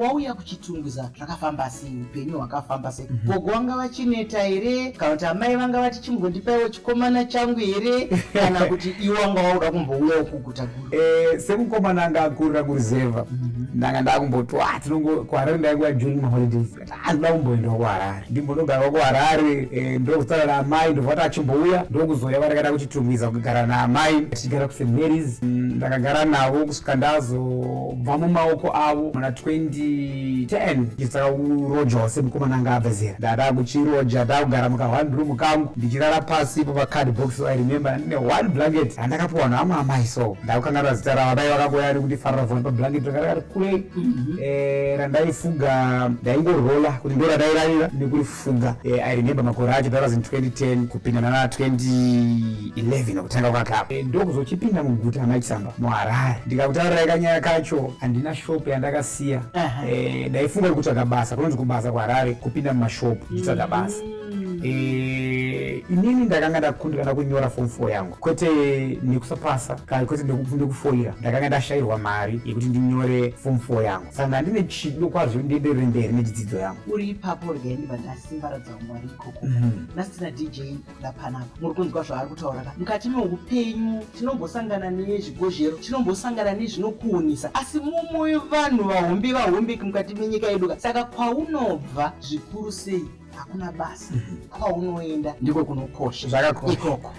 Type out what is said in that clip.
Wauya kuChitungwiza, zvakafamba sei? Upenyu hwakafamba sei? Gogo vanga vachineta here, kana kuti amai vanga vati chimbondipaiwo chikomana changu here, kana kuti iwe wanga wauda kumbouyawo kuguta guru? Semukomana anga akurira kuruzevha, ndanga ndakumboti, ah, tinongo kuHarare. Ndainguva during maholidays, ah, ndoda kumboendawo kuHarare, ndimbonogarawo kuHarare. Ndokusara naamai, ndobva kuti achimbouya, ndokuzouya varakaenda kuChitungwiza kugara naamai, tichigara kuSt Marys. Ndakagara navo kusvika ndazobva mumaoko avo muna 2010, ndichitsaka kurojawo semukomana anga abva zera. Ndada kuchiroja, ndakugara muka one room kangu, ndichirara pasi ipo pacard box. I remember ndine one blanket handakapiwa naamwe amai, so ndakukanganwa zita ravo. Dai vakangoya nekundifarira foni pablanket ranga rakati kurei. Randaifuga, ndaingorola kuti ndo randairarira nekurifuga. I remember makore acho, that was in 2010 kupinda nana 2011 kutanga kwakapa. Ndokuzochipinda muguta maChisamba muHarare. Ndikakutaurirai kanyaya kacho, handina shop yandakasiya. Ndaifunga kutsvaga basa, kunonzi kubasa kuHarare kupinda mumashopu ndichitsvaga basa. Inini ndakanga ndakundikana kunyora form 4 yangu, kwete nekusapasa kana kwete nekufoira. Ndakanga ndashayirwa mari yekuti ndinyore form 4 yangu, saka ndandine chido kwazvo ndienderere mberi nechidzidzo yangu. Uri ipapo, regai ndibva ndasimbaradza Mwari ikoko. Nhasi DJ ndapanapa, muri kunzwa zvaari kutaura ka. Mukati meupenyu tinombosangana nezvigozhero, tinombosangana nezvinokuunisa, asi mumwe vanhu vahombe vahombe mukati menyika yedu ka. Saka kwaunobva zvikuru sei hakuna basa, kwaunoenda ndiko kunokosha. Zvakakosha. Ikoko.